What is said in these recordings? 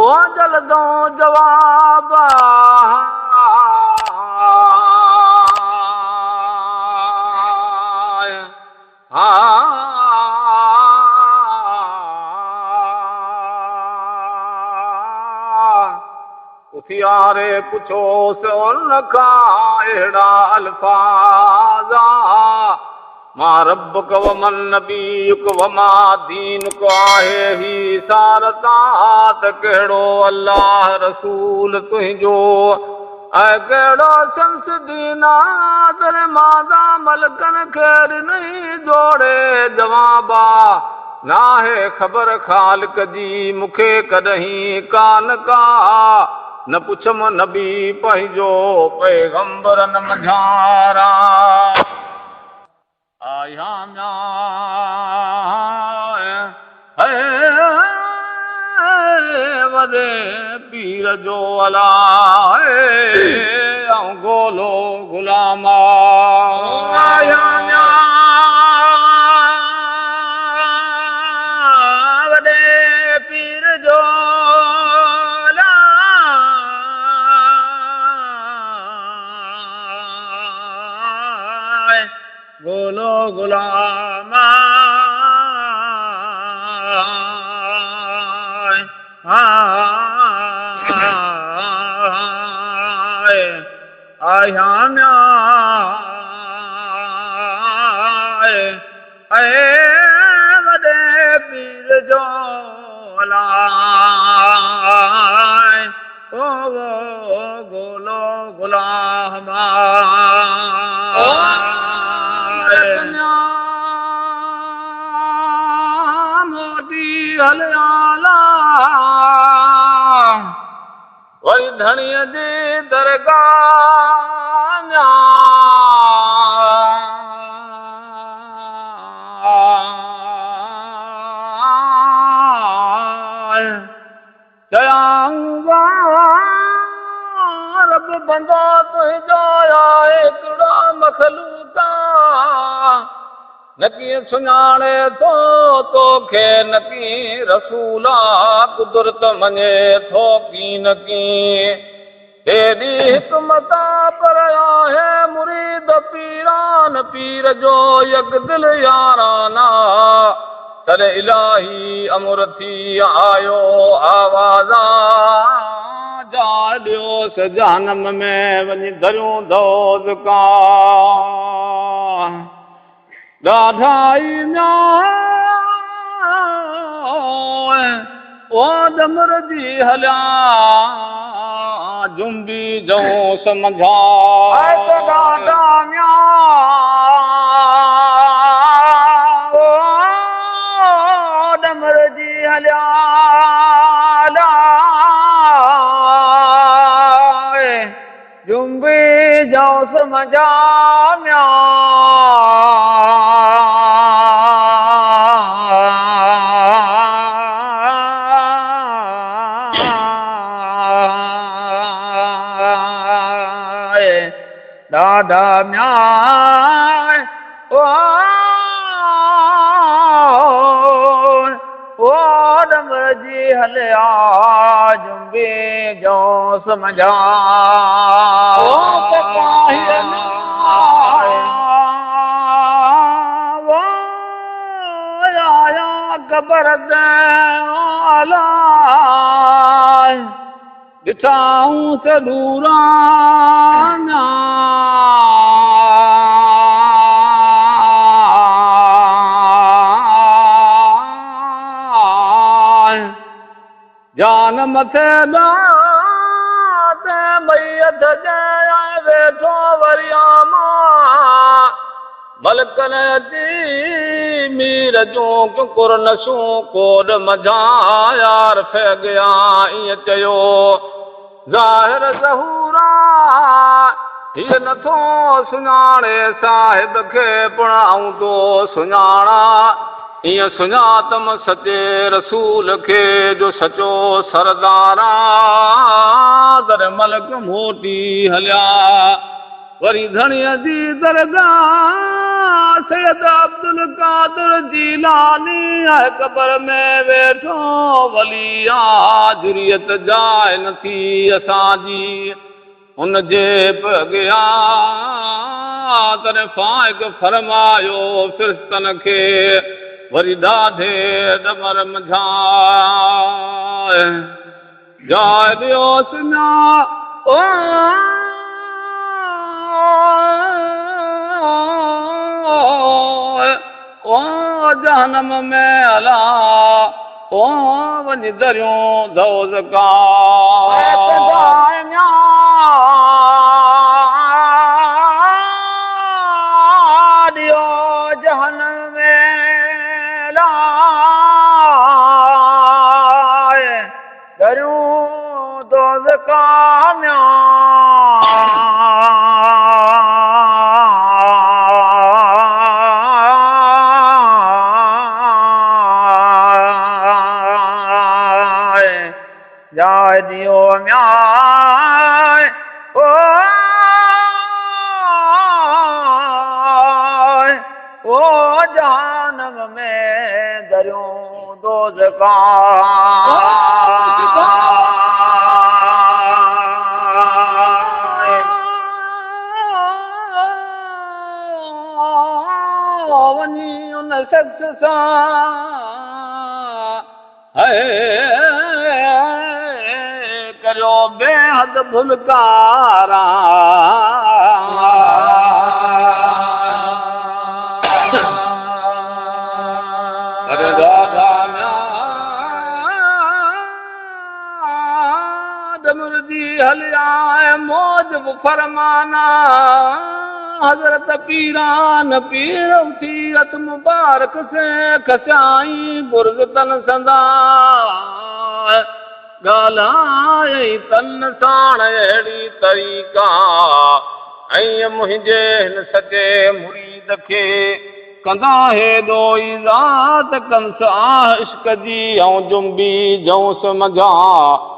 او جلدو جواب. اٿياري پڇوس ان کان اهڙا الفاظ، ما ربک وما نبيک وما دينک، آهي هي سارتا ته ڪهڙو الله رسول تنهنجو ۽ ڪهڙو شمس دين آ؟ تڏهن ماضا ملڪن کي ڏنئي جوڙي جواب آ، ناهي خبر خالق جي مون کي ڪڏهين ڪانه ڪا، نه پڇم نبي پنهنجو پيغمبرن منجهارا. آيا وڏي پير جو الاء ۽ گولو غلام آيا وڏي پير جو گولو غلام آهيان اي وڏي پير جو او گولو غلام. موٽي هليا وري ڌڻيء جي درگاهه. چيائون رب بندو تنهنجو آهي هڪڙو مخلوق نه ڪيئن سڃاڻي ٿو توکي نه ڪي رسول قدرت مڃي ٿو ڪي نه ڪي هيڏي حڪمت پر آهي مريد پيران پير جو يڪدل يارانا. تڏهن الاهي امر ٿي آيو آوازا، جاء ڏيوس جهنم ۾ وڃي دريون دوزڪا. ڏاڍائي او ڏمر جي هليا جنبي جئون سمجها. ڏاڍا ڏمر جي هليا جنبي جئون سمجها. ڏاڍا او ڏمر جي هليا جنبي جو سمجها. آيا قبر ڏٺائون ته ڏورانا، جان مٿي ميت ويٺو ورياما. ملڪن اچي مير جون ڪڪر نسون ڪوڏ منجهان يار ڦي گيا. ائين چيو ظاهر ظهورا، هيء نٿو سڃاڻي صاحب کي، پڻ آئون ٿو سڃاڻان. ائين سڃاتم سچي رسول کي جو سچو سردارا. تڏهن ملڪ موٽي هليا وري ڌڻيء جي درگاهه. سيد عبدالقادر جيلاني آهي قبر ۾ ويٺو ولي آ جريت جاء نه ٿي اسان جي هن جي به اڳيان تڏهن فائق فرمايو فرشتن کي وري ڏاڍي ڏمر منجهان جاء ڏيو سڃا او جهنم ۾ الا او وڃ دريون دوزڪا. ڏيو جهنم ۾ الا دريون دوزڪا جاء ڏيو ميان او او جهنم ۾ دريون دوزڪا. وڃي ان شخص سان ڪريو بيحد ڀلڪارا. جي هليا ۽ موجب فرمانا حضرت پيران پير اٿي هٿ مبارڪ سين کسيائين برز تن سندا ڳالهايائين تن ساڻ اهڙي طريقا ۽ منهنجي هن سچي مريد کي ڪندا هيڏو ئي ذات ڪنس آه عشق جي ۽ جنبي جئونس منجهان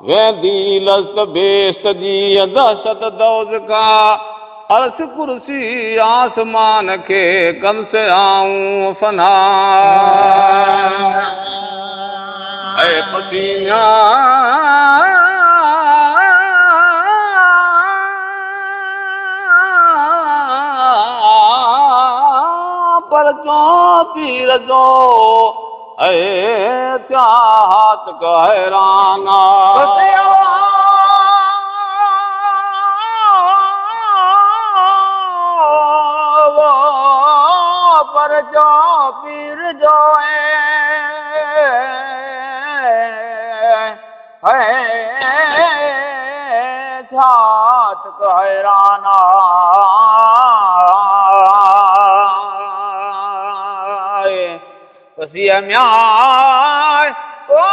ويندي لذت بيست جي ۽ دهشت دوزخا عرش ڪرسي آسمان کي ڪنس آئون فنا اي پسينا. پر چون پير جو اي ٿيا هاتڪ حيران. پر چون پير جو اي ٿيا حيران. پسيء ميان او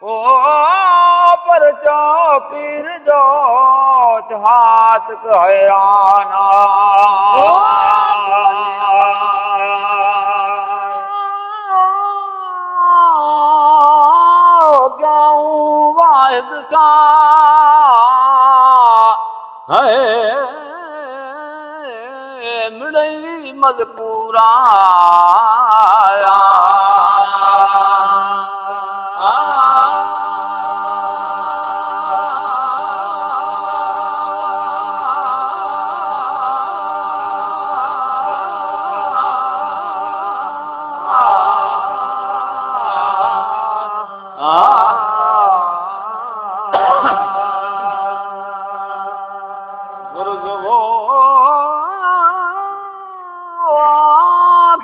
او پر چو پير جو هات حيران. گائون واحد سان مڙئي مذڪورا.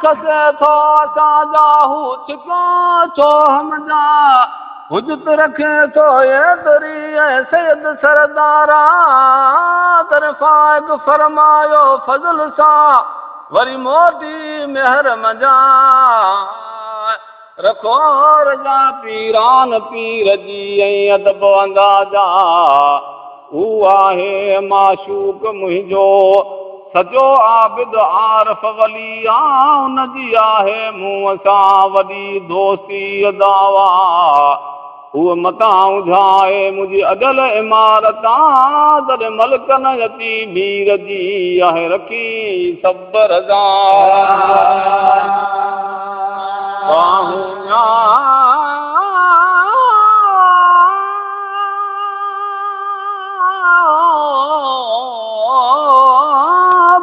کسي ٿو اسان جا هو ڇڪو ڇو همجا حجت رکي ٿو ايتري اي سيد سردارا طرفان فرمايو فضل سان وري موٽي مهر منجهان رکو رضا پيران پير جي ۽ ادب اندازا هو آهي معشوق منهنجو سچو عابد عارف ولي آ ان جي آهي مون سان وڏي دوستي دعويٰ. هوء متان اجهائي منهنجي اڏيل عمارت تڏهن ملڪن اچي مير جي آهي رکي سڀ رضا.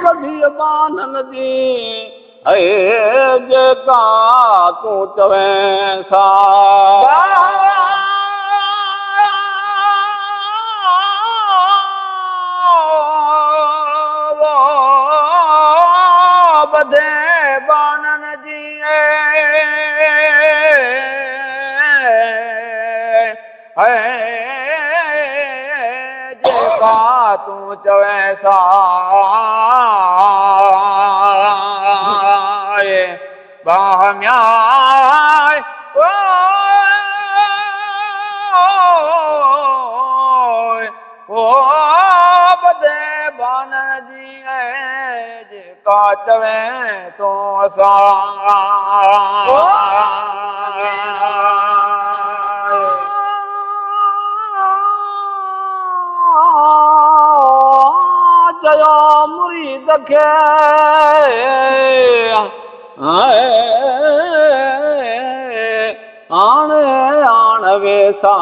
ٻڌي ٻانهن جي اي جيڪا تون چوين سا. ٻڌي ٻانهن جي اي جيڪا تون چوين سا باهه ميان او ٻڌي ٻانهن جي جيڪا چوين تون اسان. چيو مريد کي آڻ آڻ ويسا.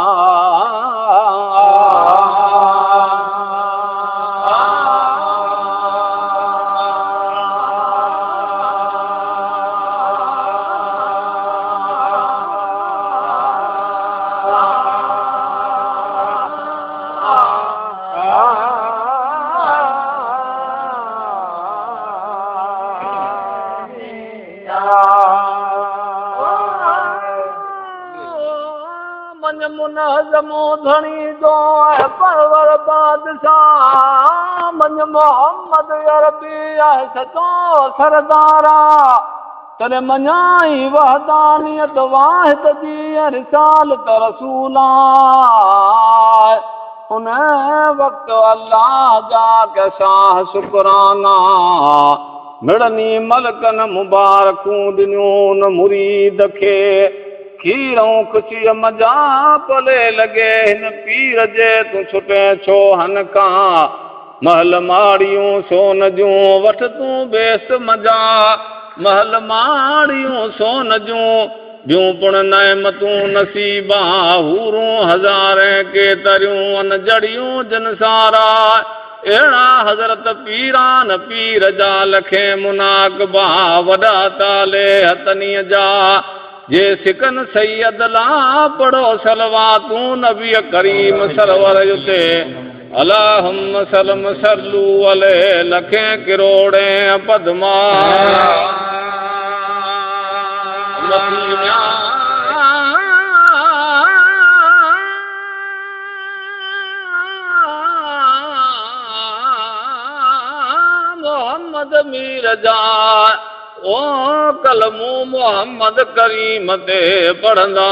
مڃ منظم ڌڻي جو ۽ پرور بادشاهه، مڃ محمد عربي ۽ سچو سردارا، تڏهن مڃائين وحدانيت واحد جي ۽ رسالت رسولا. ان وقت الله جا ڪي شاهه شڪرانا مڙني ملڪن مبارڪون ڏنيون ان مريد کي. کير ۽ خوشيء منجهان پلي لڳي هن پير جي تون ڇٽين ڇو هن کان. محل ماڙيون سون جون وٺ تون بيس منجهان. محل ماڙيون سون جون ٻيون پڻ نعمتون نصيبا. حورون هزارين ڪيتريون ان جڙيون جن سارا. اهڙا حضرت پيران پير جا لکين مناقبا وڏا طالع هتنيء جا. جي سڪن سيد لا پڙهو صلواتون نبي ڪريم سرور اتي اللهم سلم صلو عليه لکين ڪروڙين پدما. محمد مير جا او ڪلمون محمد ڪريم تي پڙهندا.